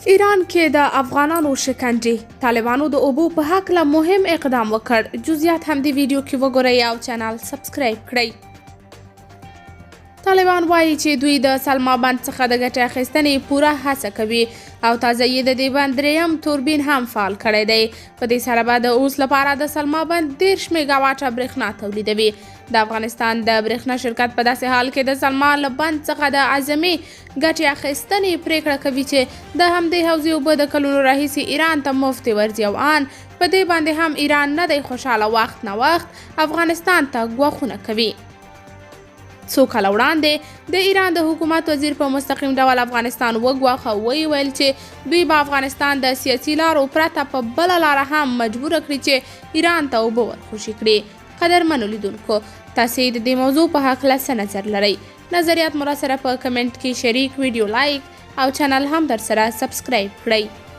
ایران کې د افغانانو شکنجې، طالبانو د اوبو په هکله مهم اقدام وکړ. جزئیات هم دی ویډیو کې وګورئ او چینل سبسکرایب کړئ. طالبان وایي چې دوی د سلما بند څخه د ګټې اخیستنې پوره هڅه کوي او تازه یې د دې بند دریم توربین هم فعال کړی دی. په دې سره به د اوس لپاره د سلما بند 30 میګاواټه برېښنا تولیدوي. د افغانستان د برېښنا شرکت په داسې حال کې د سلما له بند څخه د اعظمي ګټې اخیستنې پرېکړه کوي چې د همدې حوزې اوبه د کلونو راهیسې ایران ته مفتې ورځي او آن په دې باندې هم ایران نه دی خوشحاله، وخت نه وخت افغانستان ته ګواښونه کوي. څو کاله وړاندې د ایران د حکومت وزیر په مستقیم ډول افغانستان وګواښه او ویې ویل چې دوی به افغانستان د سیاسي لارو پرته په بله لاره هم مجبوره کړي چې ایران ته اوبه ورخوشي کړي. قدرمنو لیدونکو، تاسې د دې موضوع په هکله څه نظر لرئ؟ نظریات مو راسره په کمنټ کې شریک، ویډیو لایک او چینل هم درسره سبسکرایب کړئ.